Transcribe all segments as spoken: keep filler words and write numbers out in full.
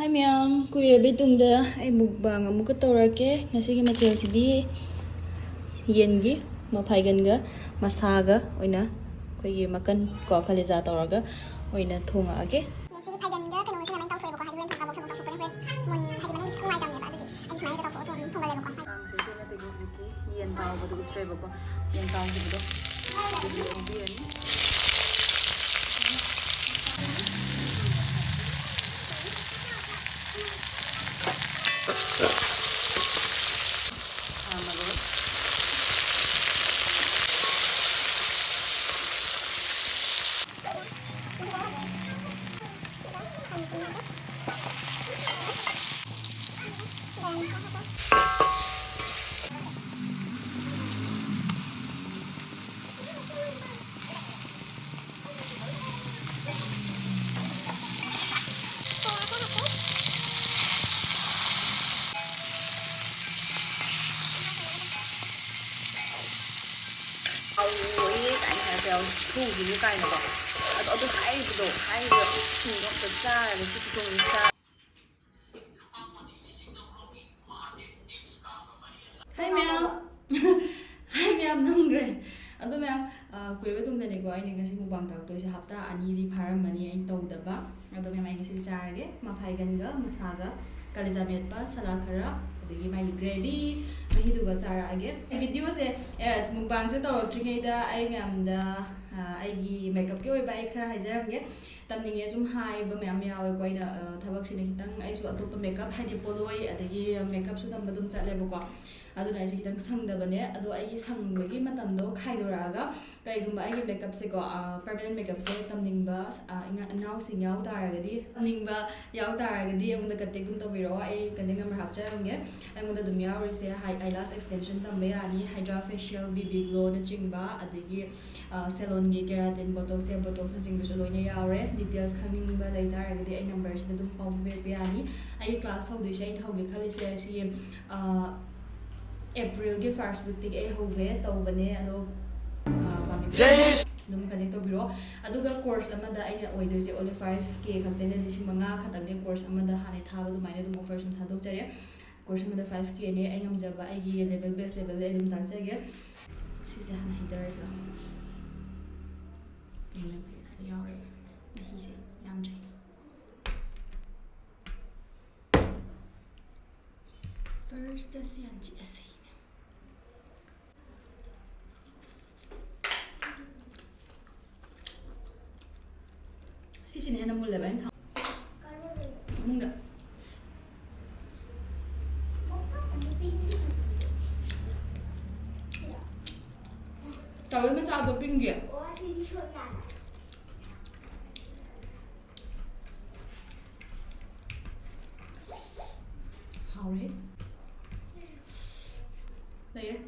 Hi ꯃꯌꯥꯝ, ꯀꯨꯏꯔꯕꯩ ꯇꯨꯡꯗ ꯑꯩ mukbang ꯑꯃꯨꯛꯀ ꯇꯧꯔꯛꯀꯦ꯫ ꯉꯁꯤꯒꯤ ꯃꯊꯦꯜꯁꯤꯗꯤ ꯌꯦꯟꯒꯤ ꯃꯐꯥꯏꯒꯟꯒ ꯃꯁꯥꯒ ꯑꯣꯏꯅ, ꯑꯩꯈꯣꯏꯒꯤ ꯃꯀꯟ ꯀꯣ ꯀꯂꯦꯖꯥ ꯇꯧꯔꯒ ꯑꯣꯏꯅ ꯊꯣꯡꯉꯛꯑꯒꯦ꯫ ꯌꯦꯟꯁꯤꯒꯤ ꯐꯥꯏꯒꯟꯒ ꯀꯩꯅꯣꯁꯤꯅ ꯃꯦꯟ ꯇꯧꯊꯣꯛꯑꯦꯕꯀꯣ, ꯍꯥꯏꯗꯤ ꯍꯣꯔꯦꯟ ꯊꯣꯡꯕ ꯊꯣꯛꯄꯗ ꯍꯣꯔꯦꯟ ꯃꯨꯟ-, ꯍꯥꯏꯗꯤ ꯃꯅꯨꯡ ꯅꯨꯡꯉꯥꯏꯇꯕꯅꯦꯕ, ꯑꯗꯨꯒꯤ ꯑꯩꯗꯤ ꯁꯨꯃꯥꯏꯅ ꯇꯧꯊꯣꯛꯑ ꯊꯣꯡ-, ꯊꯣꯡꯒꯜꯂꯦꯕꯀꯣ꯫ ꯃꯇꯥꯡꯁꯦ ꯑꯗꯨ ꯅꯠꯇꯦꯀꯣ, ꯍꯧꯖꯤꯛꯀꯤ ꯌꯦꯟ ꯇꯥꯎꯕꯗꯣ ꯎꯠꯇ꯭ꯔꯦꯕꯀꯣ, ꯌꯦꯟ ꯇꯥꯎꯈꯤꯕꯗꯣ ꯑꯗꯨꯗꯤ ꯉꯧꯕꯤꯔꯅꯤ꯫ ꯁꯥ ꯃꯔꯣꯏ꯫ ꯍꯥꯎꯔꯣꯏꯌꯦ ꯀꯥꯏꯅ ꯍꯥꯏꯔꯛꯄ ꯌꯥꯎꯋꯦ, ꯊꯣꯡꯈꯤꯅꯨ ꯀꯥꯏꯅꯀꯣ꯫ ꯑꯗꯣ ꯑꯗꯨ ꯍꯥꯏꯔꯤꯕꯗꯣ, ꯍꯥꯏꯔꯤꯕ ꯁꯤꯡꯗꯣ ꯑꯝꯇ ꯆꯥꯔꯒ ꯁꯤ ꯈꯨꯊꯣꯡꯁꯦ ꯆꯥ-, Hi ꯃꯌꯥꯝ꯫ Hi ꯃꯌꯥꯝ, ꯅꯝꯈ꯭ꯔꯦ꯫ ꯑꯗꯣ ꯃꯌꯥꯝ, ꯑ, ꯀꯨꯏꯔꯕ ꯇꯨꯡꯗꯅꯦꯀꯣ ꯑꯩꯅ ꯉꯁꯤ mukbang ꯇꯧꯔꯛꯇꯣꯏꯁꯦ, ꯍꯞꯇꯥ ꯑꯅꯤꯗꯤ ꯐꯥꯔꯝꯃꯅꯤ ꯑꯩꯅ ꯇꯧꯗꯕ꯫ ꯑꯗꯣ ꯃꯌꯥꯝ, ꯑꯩ ꯉꯁꯤꯗꯤ ꯆꯥꯔꯒꯦ, ꯃꯐꯥꯏꯒꯟꯒ ꯃꯁꯥꯒ, ꯀꯂꯦꯖꯥ ꯃꯦꯠꯄ, ꯁꯂꯥꯗ ꯈꯔ, ꯑꯗꯒꯤ ꯃꯥꯒꯤ gravy ꯃꯍꯤꯗꯨꯒ ꯆꯥꯔꯛꯑꯒꯦ꯫ Videoꯁꯦ, ꯑꯦ, mukbangꯁꯦ ꯇꯧꯔꯛꯇ꯭ꯔꯤꯉꯩꯗ ꯑꯩ ꯃꯌꯥꯝꯗ, ꯑ, ꯑꯩꯒꯤ makeupꯀꯤ ꯑꯣꯏꯕ ꯑꯩ ꯈꯔ ꯍꯥꯏꯖꯔꯝꯒꯦ꯫ ꯇꯝꯅꯤꯡꯉꯦ ꯁꯨꯝ ꯍꯥꯏꯕ ꯃꯌꯥꯝ ꯌꯥꯎꯋꯦꯀꯣ꯫ ꯑꯩꯅ, ꯑ, ꯊꯕꯛꯁꯤꯅ ꯈꯤꯇꯪ, ꯑꯩꯁꯨ ꯑꯇꯣꯞꯄ makeup, ꯍꯥꯏꯗꯤ ꯄꯣꯠꯂꯣꯏ, ꯑꯗꯒꯤ makeupꯁꯨ ꯇꯝꯕ ꯑꯗꯨꯝ ꯆꯠꯂꯦꯕꯀꯣ꯫ ꯑꯗꯨꯅ ꯑꯩꯁꯦ ꯈꯤꯇꯪ ꯁꯪꯗꯕꯅꯦ꯫ ꯑꯗꯣ ꯑꯩꯒꯤ ꯁꯪꯕꯒꯤ ꯃꯇꯝꯗꯣ ꯈꯥꯏꯗꯣꯔꯛꯑꯒ, ꯀꯩꯒꯨꯝꯕ ꯑꯩꯒꯤ makeupꯁꯦꯀꯣ, ꯑ, permanent makeupꯁꯦ ꯇꯝꯅꯤꯡꯕ, ꯑ, ꯏꯅꯥ-, ꯏꯅꯥꯎꯁꯤꯡ ꯌꯥꯎ ꯇꯥꯔꯒꯗꯤ, ꯇꯝꯅꯤꯡꯕ ꯌꯥꯎ ꯇꯥꯔꯒꯗꯤ ꯑꯩꯉꯣꯟꯗ contact ꯑꯗꯨꯝ ꯇꯧꯕꯤꯔꯛꯑꯣ꯫ ꯑꯩ contact number ꯍꯥꯞꯆꯔꯝꯒꯦ꯫ ꯑꯩꯉꯣꯟꯗ ꯑꯗꯨꯝ ꯌꯥꯎꯔꯤꯁꯦ, ꯍꯥꯏ-, eyelash extension ꯇꯝꯕ ꯌꯥꯅꯤ, Hydra Facial, B B Glow ꯅꯆꯤꯡꯕ, ꯑꯗꯒꯤ, ꯑ, salonꯒꯤ keratin, botox, hair botox ꯅꯆꯤꯡꯕꯁꯨ ꯂꯣꯏꯅ ꯌꯥꯎꯔꯦ꯫ Details ꯈꯪꯅꯤꯡꯕ ꯂꯩ ꯇꯥꯔꯒꯗꯤ ꯑꯩ numberꯁꯤꯗ ꯑꯗꯨꯝ ꯄꯥꯎ ꯄꯤꯕꯤꯔꯛꯄ ꯌꯥꯅꯤ꯫ ꯑꯩꯒꯤ class ꯍꯧꯗꯣꯏꯁꯦ, ꯑꯩꯅ ꯍꯧꯒꯦ ꯈꯜꯂꯤꯁꯦ ꯁꯤ, ꯑ, Aprilꯒꯤ first weekꯇꯒꯤ ꯑꯩ ꯍꯧꯒꯦ ꯇꯧꯕꯅꯦ꯫ ꯑꯗꯣ, ꯑ, ꯄꯥꯝꯕꯤ-, ꯑꯗꯨꯝ ꯀꯟꯇꯦꯛ ꯇꯧꯕꯤꯔꯛꯑꯣ꯫ ꯑꯗꯨꯒ ꯀꯣꯔꯁ ꯑꯃꯗ ꯑꯩꯅ ꯑꯣꯏꯗꯣꯏꯁꯦ only five K ꯈꯛꯇꯅꯦ, ꯂꯤꯁꯤꯡ ꯃꯉꯥ ꯈꯛꯇꯪꯅꯦ ꯀꯣꯔꯁ ꯑꯃꯗ ꯍꯥꯟꯅ ꯊꯥꯕ ꯑꯗꯨꯃꯥꯏꯅ ꯑꯗꯨꯝ ꯑꯣꯐꯔ ꯁꯨꯝ ꯊꯥꯗꯣꯛꯆꯔꯦ꯫ ꯀꯣꯔꯁ ꯑꯃꯗ five Kꯅꯦ꯫ ꯑꯩ ꯉꯝꯖꯕ ꯑꯩꯒꯤ ꯂꯦꯚꯦꯜ, ꯕꯦꯁ ꯂꯦꯚꯦꯜꯗ ꯑꯩ ꯑꯗꯨꯝ ꯇꯥꯛꯆꯒꯦ꯫ ꯁꯤꯁꯦ ꯍꯥꯟꯅ ꯍꯩꯊꯔꯁꯤꯔꯣ? ꯌꯥꯝꯅ ꯐꯩ, ꯈꯔ ꯌꯥꯎꯔꯦ꯫ ꯃꯍꯤꯁꯦ ꯌꯥꯝꯗ꯭ꯔꯦ꯫ ꯐꯥꯔꯁꯇ ꯁꯤ ꯍꯥꯟꯅ ꯆꯤꯛꯑꯁꯤ꯫ ꯁꯤꯁꯤꯅ ꯍꯦꯟꯅ ꯃꯨꯜꯂꯦꯕ ꯑꯩꯅ ꯊꯝ-, ꯏꯃꯨꯡꯗ꯫ ꯇꯥꯋꯦꯜ ꯃꯆꯥꯗꯣ ꯄꯤꯡꯒꯤ꯫ ꯍꯥꯎꯔꯦ꯫ ꯂꯩꯔꯦ꯫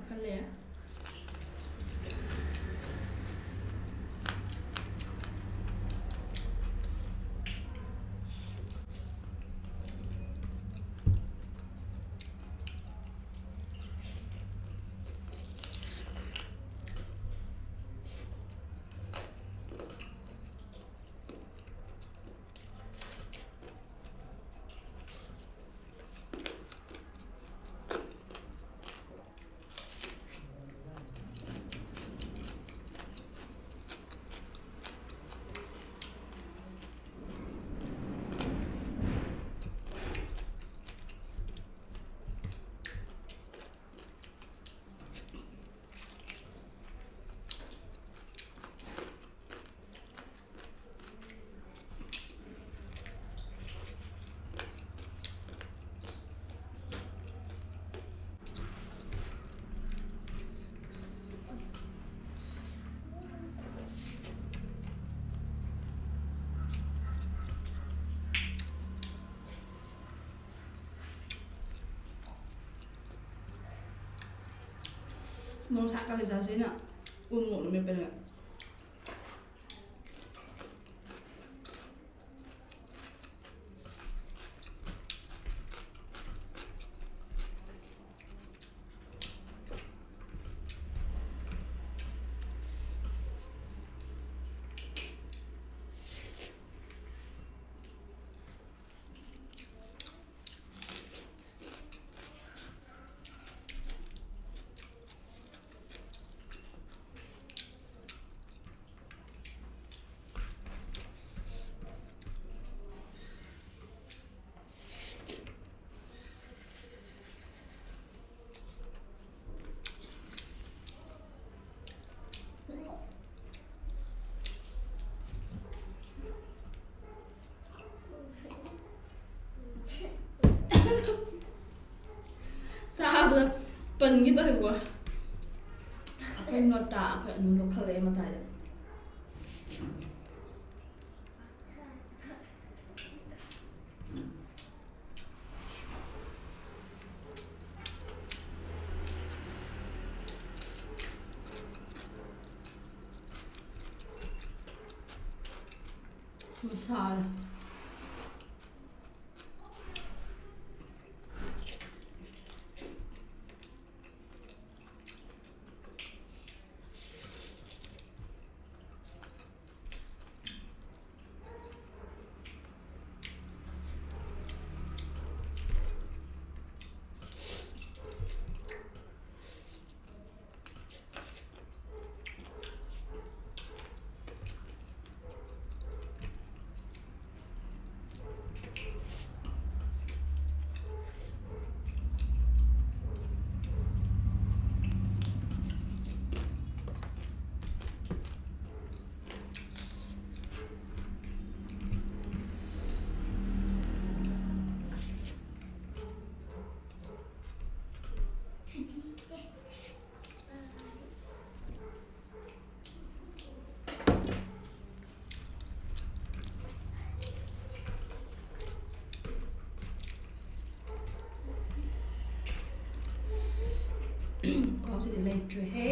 ꯈꯜꯂꯦ꯫ ꯃꯣꯔꯣꯛ ꯁꯥ ꯀꯥꯂꯦꯖꯥꯁꯤꯅ ꯎ ꯃꯣꯔꯣꯛꯅ ꯃꯦꯠꯄꯅꯦ꯫ ꯆꯥꯕꯗ ꯄꯟꯒꯦ ꯇꯧꯋꯦꯕꯀꯣ꯫ ꯑꯩꯈꯣꯏ ꯅꯣꯇꯥ ꯑꯩꯈꯣꯏ ꯑꯅꯨ ꯂꯧꯈꯠꯂꯛꯑꯦ ꯃꯇꯥꯏꯗ꯫ ꯃꯁꯥꯂꯥ꯫ ꯈ꯭ꯋꯥꯡꯁꯤꯗꯤ ꯂꯩꯇ꯭ꯔꯦꯍꯦ꯫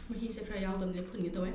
ꯃꯍꯤꯁꯦ ꯈꯔ ꯌꯥꯎꯗꯕꯅꯦ, ꯐꯨꯟꯒꯦ ꯇꯧꯋꯦ꯫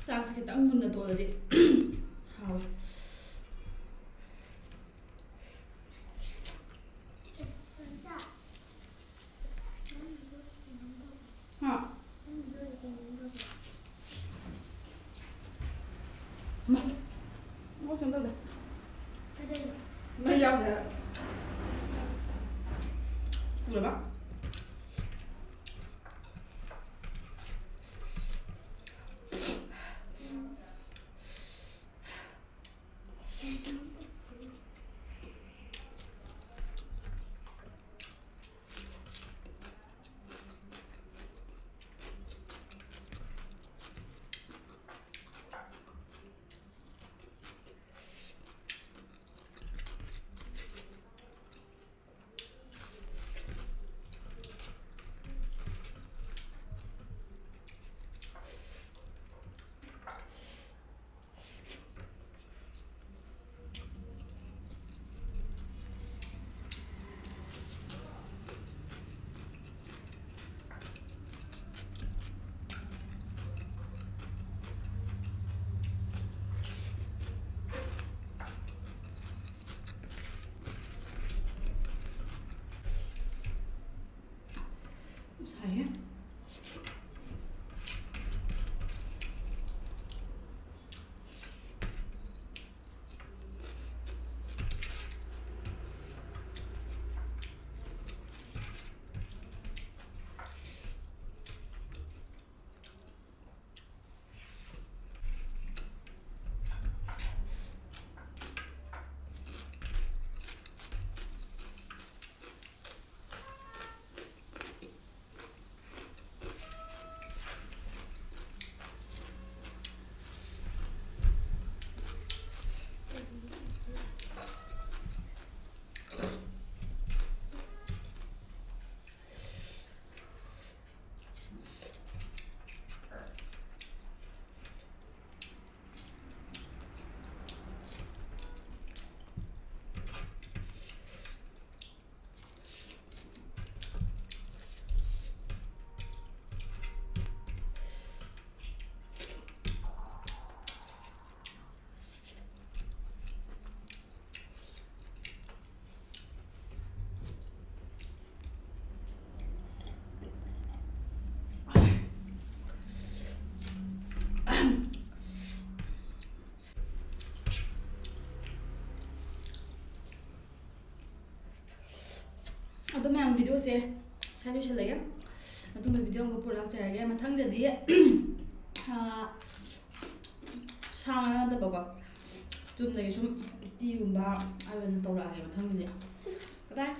ꯆꯥꯛꯁꯦ ꯈꯤꯇꯪ ꯃꯨꯟꯅ ꯇꯣꯠꯂꯗꯤ ꯍꯥꯎꯋꯦ꯫ ꯍꯥ? ꯃꯥ, ꯃꯣꯏ ꯀꯩꯅꯣ ꯇꯧꯗꯦ꯫ ꯃꯩ ꯌꯥꯎꯗꯦ꯫ ꯎꯔꯕ? ꯁꯥꯏꯍꯦ꯫ ꯑꯗꯨ ꯃꯌꯥꯝ, ꯚꯤꯗꯤꯑꯣꯁꯦ ꯁ꯭ꯋꯥꯏ ꯂꯣꯏꯁꯤꯜꯂꯒꯦ꯫ ꯃꯇꯨꯡꯗ ꯚꯤꯗꯤꯑꯣ ꯑꯃꯒ ꯄꯨꯔꯛꯆꯔꯒꯦ꯫ ꯃꯊꯪꯗꯗꯤ, ꯑꯥ, ꯁꯥ ꯉꯥ ꯅꯠꯇꯕꯀꯣ, ꯆꯨꯝꯅꯒꯤ ꯁꯨꯝ ꯎꯇꯤꯒꯨꯝꯕ ꯑꯣꯏꯅ ꯇꯧꯔꯛꯑꯒꯦ ꯃꯊꯪꯗꯗꯤ꯫ ꯀꯗꯥꯏ?